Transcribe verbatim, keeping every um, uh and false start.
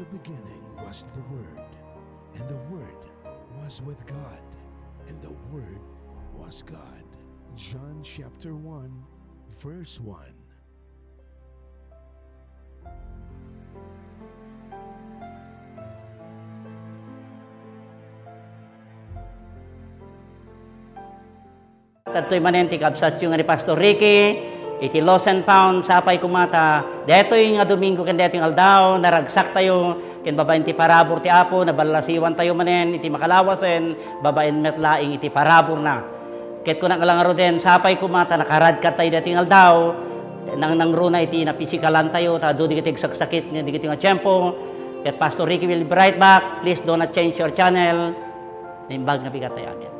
the beginning was the Word, and the Word was with God, and the Word was God. John chapter one, verse one. Daytoy manen ti kabsatyo nga ni Pastor Ricky, iti Lost and Found, sapay koma ta daytoy nga Domingo ken daytoy nga aldaw, naragsaktayo ken babaen ti parabur ti Apo, naballasiwantayo manen iti makalawasen, babaen met laeng iti paraburna. Ket kunak nga la ngaruden, sapay koma ta nakaradkatayo daytoy nga aldaw, nang nangruna iti napisikalantayo, ta adu dagiti agsaksakit nga dagiti nga tiempo. Ket Pastor Ricky will be right back. Please do not change your channel. Naimbag nga bigat tayo agin.